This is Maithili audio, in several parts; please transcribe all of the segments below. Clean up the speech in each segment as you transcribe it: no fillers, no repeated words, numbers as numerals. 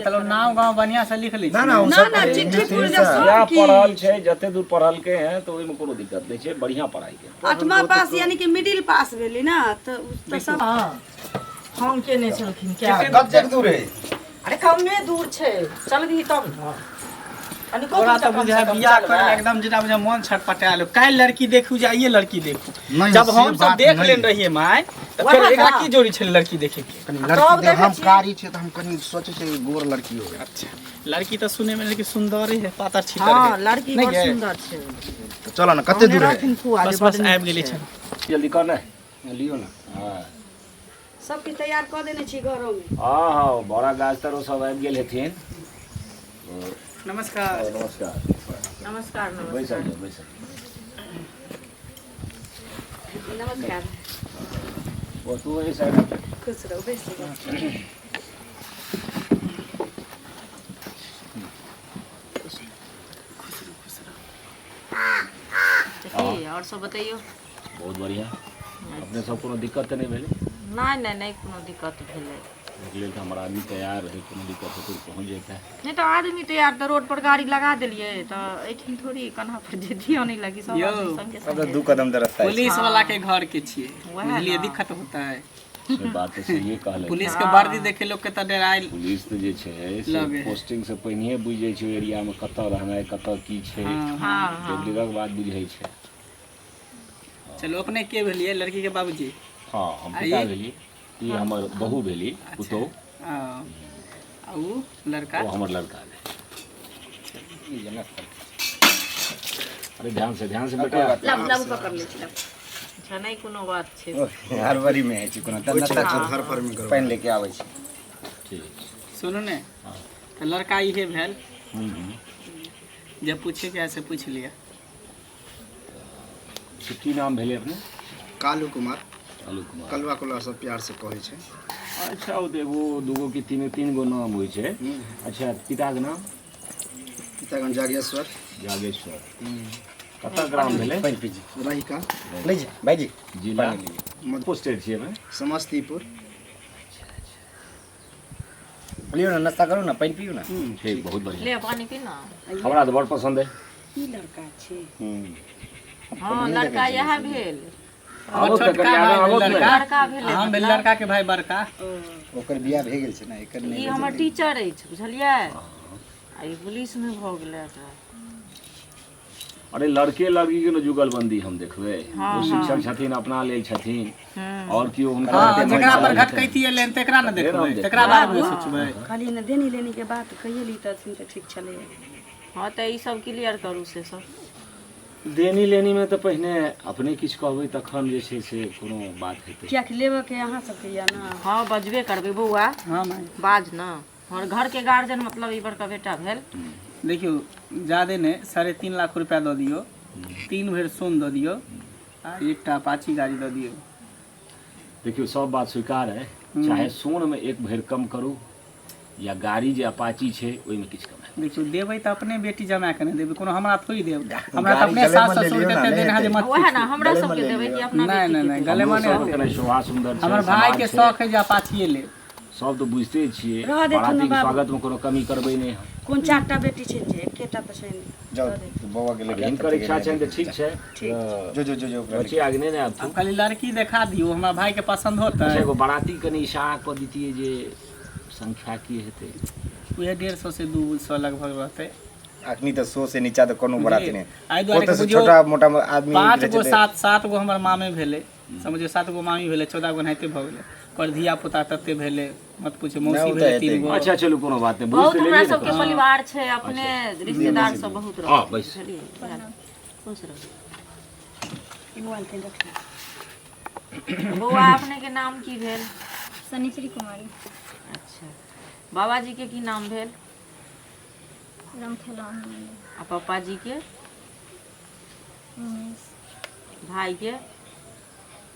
चलो नाम गाँव बढ़िया से लिख लै ना ना छी। ओ ना सब ना चिट्ठी पुर्जा या सब पढ़ल किछु। छै, जते दूर पढ़लकै हैं तऽ ओहिमे कोनो दिक्कत नहि छै, बढ़िया पढ़ाई के। आठमा पास यानी कि मिडिल पास भेली ना, तऽ तऽ सब हँ, फोन केने छलखिन क्या? कतेक दूर है? अरे कमे दूर छै, चलबही तब ने। कनिको तोरा दूर तऽ कम से बुझाय कम बियाह चलबै। करे ला एकदम जेना बुझाय मन छटपटायल। काल्हि लड़की देखू जे आइये लड़की देखू। नहीं, जब से हम सब बात देख नहीं। लेने रहियै माय, तऽ वएह फेर एकरा ना। की जरूरी छलै लड़की देखे के? कनी तब लड़की देख, देखै हम छियै। कारी छियै तऽ हम कनी सोचै छियै कि गोर लड़की हो। अच्छा, लड़की तऽ सुनै मे लड़की सुन्दरे है, पातर छितर हँ, है। लड़की नहीं बड़ गै? सुन्दर छै। तऽ चलऽ ने, कते कहने दूर है? रहथिन फुआ जे बस बड बस नीक आबि गेलै छै। छल। जल्दी कर ने। लियौ ने। हँ सब किछु तैयार कऽ देने छी घरोमे। हँ हँ, बड़ा गाछ तर ओ सब आबि गेल हेथिन। नमस्कार। नमस्कार। नमस्कार। बैसल नमस्कार। जाउ, बैसल। नमस्कार। बसू एहि साइड आबि जाउ। खुश रहू, बैसू। की आओर सब बतैयौ? बहुत बढ़िया। अपने सब कोनो दिक्कत तऽ नहि भेलै? नहि नहि नहि, कोनो दिक्कत भेलै। ओहिके लेल तऽ हमर आदमी तैयार रहै, कोनो दिक्कत हेतै तऽ पहुँच जेतै। नहि तऽ आदमी तैयार तऽ रोड पर गाड़ी लगा देलियै तऽ एहिठाम थोड़ी कन्हा पर जे धिया नहि लगी सब यौ। आदमी संगे सब तऽ संगे 2 कदम तऽ रास्ता छै। पुलिस वाला के घर के छियै। वएह बुझलियै? ने। दिक्कत होता है। से बात तऽ सहिए कहलथि। पुलिस के वर्दी देखे लोग के तऽ डरायल पुलिस तऽ जे छै से लगे है। पोस्टिंग से पहिनहिए बुझि जाइ छै ओहि एरियामे कतऽ रहनाइ, कतऽ की छै। हँ। हँ हँ। देख बाद बुझै छै। चलो, अपने के भेलियै लड़की के बाबूजी? हँ, हम आ पिता ई? भेली, ई हमर बहू भेली, पुतहु। आ उ लड़का? ओ हमर लड़का भेल। अरे ध्यान से, ध्यान से बेटा। लब लब पकड़ लै छी, लब। अच्छा, नहि कोनो बात छै। हड़बड़ी में होइ छै कोनो तऽ नाश्ता घर पर मे करू। पानि लेके आबै छी। ठीक। सुनू ने, तऽ लड़का इहे भेल। हूँ हूँ। जे पूछे के है से पूछि लिअ। से की नाम भेलै अपने? कालू कुमार। कालू कुमार। कलुआ कलुआ सब प्यार से कहै छै। अच्छा, ओ तऽ एगो दूगो कि तीन तीन गो नाम होइ छै। अच्छा, पिताके नाम? पितागण जागेश्वर। जागेश्वर। कतऽ ग्राम भेलै? पानि पीजी। रहिका। लै जी भाइजी। जिला? मध- पोस्टेड छियै एहिमे? समस्तीपुर। लियौ ने, नाश्ता करू ने, पानि पियू ने। ठीक, बहुत बढ़िया। ले पानी पी ना। हमरा तऽ बड़ पसन्द अइ। ई लड़का छै? हँ, लड़का इएह भेल। हमर आबो तऽ छोटका कनि भाय आगाँ भेल आबो ने। लड़का। लड़का भेलै। हम भेल मतलब लड़का के भाय बड़का। ओकर बियाह भए गेल छै ने, एकर नहि ई भेल हमर छै। टीचर अछि, बुझलियै? आ ई पुलिसमे भऽ गेलै एकरा। अरे लड़के लड़की के ने जुगलबंदी हम देखबै। हँ। ओ शिक्षक छथिन, अपना लेल छथिन, और केओ हुनका हँ, ओते जेकरा पर मजा घटकैती एलै तेकरा ने तेकरा देखबै, हम तेकरा देखबै। बारेमे सोचबै। कहलियै ने, देनी लेनी के बात कहिए ली तऽ ठीक छलैए। हँ, तऽ ई सब क्लियर करू से सब। देनी लेनी मे तऽ पहिने अपने किछु कहबै तखन जे छै से कोनो बात हेतै। कियाकि लेबऽ के अहाँ सबके यऽ ने। हँ, बजबे करबै बौआ। हँ माय। बाज ने, हमर घरके गार्जियन, मतलब ई बड़का बेटा भेल। देखियौ, ज्यादे नहि, 3.5 लाख रुपया दऽ दियौ, 3 भरि सोन दऽ दियौ आ एकटा अपाची गाड़ी दऽ दियौ। देखियौ, सब बात स्वीकार है, चाहे सोन मे 1 भरि कम करू या गाड़ी जे अपाची छै ओहिमे किछु कम है। देखियौ, देबै तऽ अपने बेटी जमा के ने देबै, कोनो हमरा थोड़ी देब। हमरा तऽ गाड़ी अपने गलेमे सास ले ससुर लियौ देते ने, देने है जे नहि मत वएह ने। पूछू। हमरा गलेमे सबके ले देबै लियौ। कि अपना नहि नहि बेटीके नहि देबै? गलेमे हमरो नहि सबके हेतै। कने शोभा सुन्दर छै, हमर भाय समाज के छै। शौक है जे अपाचिए लेब। सब तऽ बुझिते छियै, रहऽ देथुन ने बारातीके बाबू। स्वागत मे कोनो कमी करबै नहि हम। कोन चारिटा बेटी छै जे एकेटा तऽ छै? जाउ, बौआ के आब लेके हिनकर इच्छा छनि तऽ ठीक छै। ठीक। जो जो जो जो, ओकरा बच्चे आगे नहि ने आबथु। आब खाली लड़की देखा दियौ, हमरा भाय के पसंद होतै। अच्छा, एगो बाराती कनि इशारा कऽ दितियै जे संख्या की हेतै। उएह 150 से 200 लगभग रहतै। अखनी तऽ 100 से नीचा तऽ कोनो बाराती बुझलियै? नहि। एहि दुआरे ओतऽ कि से बुझियौ छोटा मोटा आदमी 5 रहै गो छै तऽ 7 7 गो हमर मामे भेलै, समझियौ 7 गो मामी भेलै, 14 गो एनाहिते भऽ गेलै। पर धिया पुता तते भेलै, मत पूछू, नहि मौसी ओ तऽ भेलै हेतै। 3 गो। अच्छा चलू, कोनो बात नहि, बुझि बहुत तऽ हमरा लेलियै ने। सबके परिवार छै, अपने रिश्तेदार सब बहुत हँ, रहै। बैस। बुझलियै? इएह, खुश रहू। ई मोबाइल तनि रख। बौआ, अपने के नाम की भेल? शनिचरी कुमारी। अच्छा, बाबाजी के की नाम भेल? रामखेलौन। आ पप्पा जी के? उमेश। भाई के?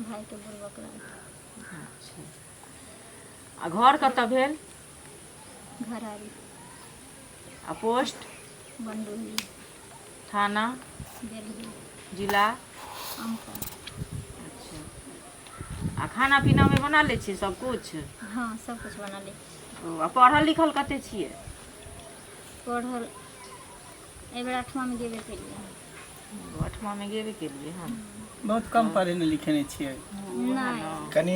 भाई के बुड़बक लाल। अच्छा, आ घर कतऽ भेल? घरारी। आ पोस्ट? बंडोही। थाना? बेलही। जिला? अमका। अच्छा, आ खाना पीना में बना लै छियै सब कुछ? हाँ, सब कुछ बना ले। ओ, आ पढ़ल लिखल कते छियै? पढ़ल एहि बेर आठमामे गेबे केलियै। ओ, आठमामे गेबे केलियै हँ। बहुत कम पढ़े लिखे छियै। नहि, कनि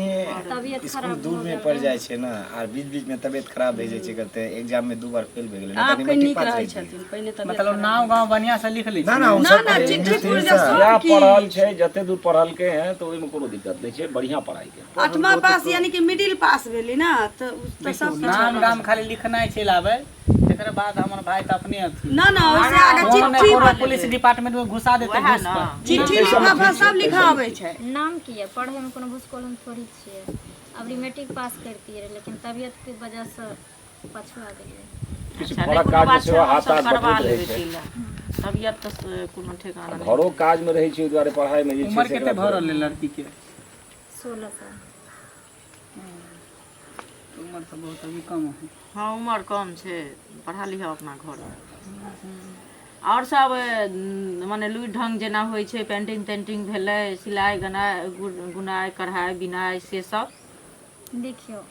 तबियत स्कूल खराब दूर भऽ में गेल पड़ रहै। जाइ छै ने, आर बीच बीच में तबियत खराब भए जाइ छै करते, एग्जाम में 2 बार फेल भए गेलै। आब तनी कनि मैट्रिक नीक पास रहै रहि छथिन, पहिने तबियत मतलब खराब। नाव गाँव बढ़िआँ से लिख लै ना छियै? ना, ओ ना सब ना, पढ़े चिट्ठी इंग्लिश पुर्जा तिंग्लिश सब या किछु। पढ़ल छै, जते दूर पढ़लके हैं तऽ ओहिमे कोनो दिक्कत नहि छै, बढ़िआँ पढ़ाइ के। आठमा पास यानी कि मिडिल पास भेली ना, तऽ ओ तऽ सब किछु। नाम गाम खाली लिखनाइ चलि आबै, तकर बाद हमर भाई तऽ अपने अथी। ना ना, ओहिसे आगे कोनो ने चिट्ठी कोनो पुलिस डिपार्टमेंट में घुसा देतै वएह घूस ने। पर। चिट्ठी लिफाफा सब लिखा आबै छै। नाम की यऽ, पढ़ैमे कोनो भूसकोल हम थोड़ी छियै। अबरी मैट्रिक पास करतियै रहए, लेकिन तबियतके वजहसँ पछुआ गेलियै। किछु अच्छा, नहि घरक कोनो काजमे बात छै, सेहो हाथ हमसब ताथ करबा बटबैत रहै लेबै छै। तिला। तबियत तऽ कोनो ठेकाना नहि। घरो काजमे रहै छै, ओहि दुआरे पढ़ाइमे जे छै उमर से कते एकरा भऽ रहल है लड़की के? 16 साल। उमर तऽ बहुत अभी कम है। हँ, उमर कम छै, पढ़ा लिहऽ अपना घरमे। आओर सब मने लुरि ढङ्ग जेना होइ छै, पेंटिंग तेंटिंग भेलै, सिलाइ गनाइ गुनाइ कढ़ाइ बिनाइ से सब? देखियौ,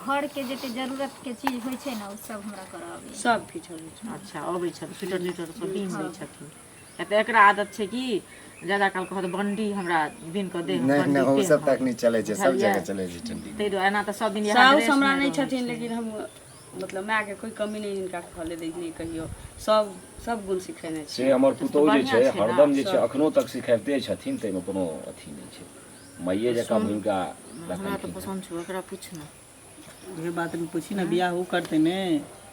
घरके जते जरूरतके चीज होइ छै ने, ओ सब हमरा करऽ अबैए। सब किछु अबै छै। अच्छा, अबै छथिन, स्वेटर त्वेटर सब बिन दै छथिन? किया तऽ एकरा आदत छै कि जादा काल कहत बंडी हमरा बिन कऽ दे, हम नहि बंडी नहि, ओ सब पेनहब। तक नहि चलै छै, सब बुझलियै? जगह चलै छै ठंडी। ताहि दुआरे एना तऽ सब दिन इएह साउस ड्रेस हमरा मे नहि रहै छथिन, छै। लेकिन हम मतलब मायके कोइ कमी नहि हिनका खले दै नहि कहियो, सब सब गुण सिखेने छै। से हमर पुतहु जे बढ़िआँ छै छै ने, हरदम जे छै सब। अखनो तक सिखाबिते छथिन, ताहिमे कोनो अथी नहि छै, माइए जकाँ भूमिका हमरा तऽ रखलखिन। पसन्द छौ, एकरा पूछ ने। उहे बात में पूछी ने, बियाह उ करते ने,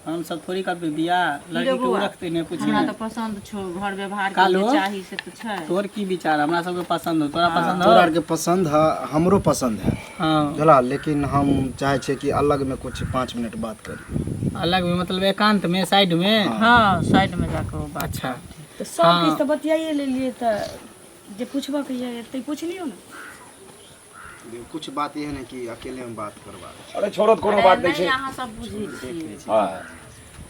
हम सब थोड़ी करबै बियाह, लड़की के उ बौआ? रखते ने, पूछी हमरा ने। तऽ पसन्द छौ, घर व्यवहार के कालो? जे चाही से तऽ छै। तोहर की विचार? हमरा सबके पसंद हो, तोरा पसंद हो? तोरा आरके पसंद है, हमरो पसंद है। हाँ। बुझला, लेकिन हम चाहे छियै कि अलग में कुछ 5 मिनट बात करी। अलग में मतलब एकांत में, साइड में? हँ, साइड में जाके ओ बात। अच्छा। तऽ सब किछु तऽ बतियाइए लेलियै, तऽ जे पुछबऽ के यऽ एतै पुछि लियौ ने। कुछ बात एहन है कि अकेले में बात करबा। अरे छोड़ो, कोनो बात नहि छै। अहाँ सब बुझै छियै। हँ,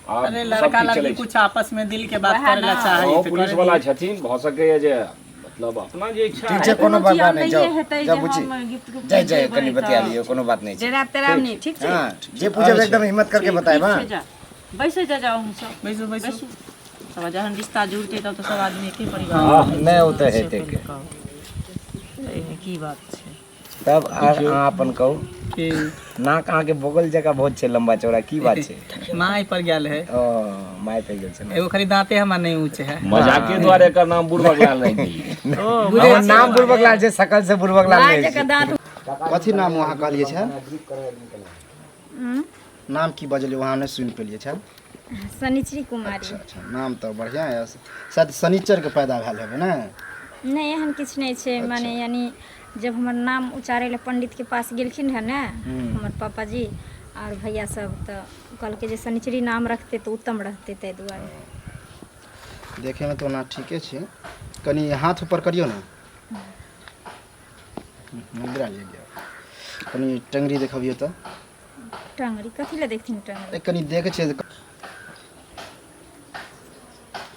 आब अरे सब लड़का किछु लड़की चलै छै। कुछ आपस में दिल के बात वएह करे ला ना। चाहे अहूँ तऽ पुलिस करे वाला दियौ। छथिन, भऽ सकैए जे मतलब अपना जे इच्छा ठीक छै, है। कोनो बात चीज नहि, नहिये जाउ हेतै जाउ जे बुच्ची, हम गिफ्ट गुफ्ट जाय जाय, देबै कनि बतिया तऽ लियौ, कोनो बात नहि छै। डेराब तेराब नहि, ठीक छै? हँ, जे पूछब एकदम हिम्मत करके बतायब। ठीक हँ छै, जा बैसै जा, जाउ अहूँ सब। बैसू बैसू। बैसू सब, जहन रिश्ता जुड़तै तब तऽ सब आदमी एके परिवार हँ, मे नहि, ओ तऽ से हेतै पहिले के। कहू, तऽ एहिमे की बात छै? तब आर अहाँ अपन कहू। की? नाक अहाँके बगल जकाँ बहुत छै लम्बा चौड़ा, की बात छै? माय पर गेल है। ओ, माय पे गेल छै ने। एगो खाली दांते हमर नहीं ऊंचे है। मजाके दुआरे एकर नाम बुढ़बक लाल नहि दियै। हमर नाम बुड़बक लाल छै, सकल से बुड़बक लाल माय नहि जकाँ छै। दाँत। कथी नाम वहाँ कहलियै छै? नाम की बजलियै वहाँ, नहि सुनि पेलियै छै। शनिचरी कुमारी। अच्छा अच्छा, नाम तऽ बढ़िआँ यऽ, शायद शनिचरके पैदा भेल हेबै ने? नहि, एहन किछु नहि छै। माने यानी जब हमर नाम उचारै लए पंडित के पास गेलखिन रहे ने हमर पापा जी आओर भैया सब, तऽ कहलकै जे शनिचरी नाम रखतै तऽ उत्तम रहतै, ताहि दुआरे। देखैमे तऽ ओना ठीके छै, कनि हाथ ऊपर करियौ ने। मुद्रा ले लिअ, कनि टंगरी देखबियौ तऽ। टंगरी कथी लए देखथिन टंगरी? ए, कनि देखै छियै।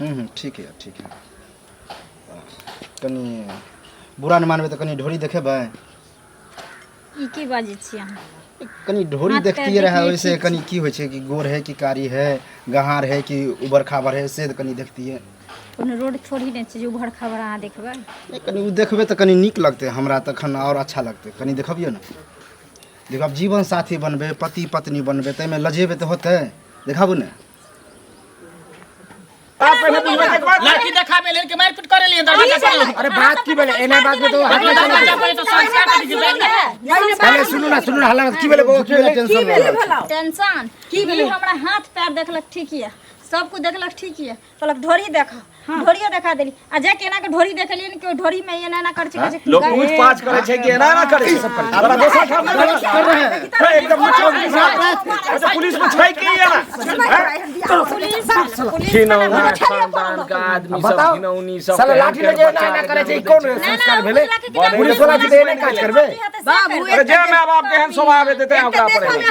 हूँ, ठीक है, ठीक है। कनि बुरा नहि मानबै तऽ कनि ढोरी देखेबै? ई की बाजै छी अहाँ? कनि ढोरी हाथ पैर देखतियै रहए देखलियै, ओहिसँ ठीक। कनि की होइ छै कि गोर है कि कारी है, गहार है कि उबर खाबर है, से कनि देखतियै। कोनो रोड थोड़ी नहि छै जे उभर खाबर अहाँ देखबै। नहि, कनि ओ देखबै तऽ कनि नीक लगतै हमरा, तखन आओर अच्छा लगतै। कनि देखबियौ ने। देखब, आब जीवन साथी बनबै, पति पत्नी बनबै, ताहिमे लजेबै तऽ होतै? देखाबू ने। लड़की देखाबे लेल के मारपीट करे लिए दरवाजा पर? अरे बात की भेलै? एना बात में तो हाथ में दरवाजा पर तो संस्कार के दिखे। पहिले सुनू ना, सुनू ना, हल्ला मत। की भेलै बौआ, की भेलै? टेंशन भऽ रहल छै। टेंशन की भेलै? हमरा हाथ पैर देखलक ठीक यऽ, सब कुछ देखलक ठीक यऽ, कहलक ढोरी देखा, ढोरियो देखा देली, आ जे केना के ढोरी देखलियै ने कि ओहि ढोरी में एना एना करै छै, कहै छै लोक पूछ पाछ करै छै कि एना एना करै छै, तोरा दोसर ठाम नहि कर रहे हैं एकदम। अच्छा, पुलिस में छै की एना? पुलिस पुलिस घिनौना खानदान का आदमी सब, बताओ। घिनौनी सब। साला केहन लाठी केहन लगे एना बच्चा एना के करै छै, ई जन्म कोन दै छै। संस्कार भेलै? पुलिस वाला छै तऽ एना काज करबै? बाबू। अरे जे माय बाप के एहन स्वभाव हेतै तैं ओकरा पर एलै।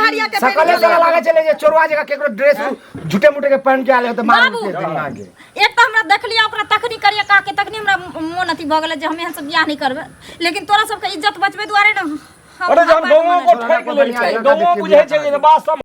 सकले साला लागै छलै जे चोरवा जकाँ केकरो ड्रेस झूठे मूठे के पहन के आयल है तऽ मार बाबू। देतै अहाँके। एक तऽ हमरा देखलियै ओकरा तखनी करिया कह के, तखनी हमरा मोन अथी भऽ गेलै जे हम एहन सब बियाह नहि करबै, लेकिन तोरा सबके इज्जत बचबै दुआरे ने हम अरे जहन बात गौओं मानै को ठोकि लेल छै, गौओं बुझै छै जे बात सब।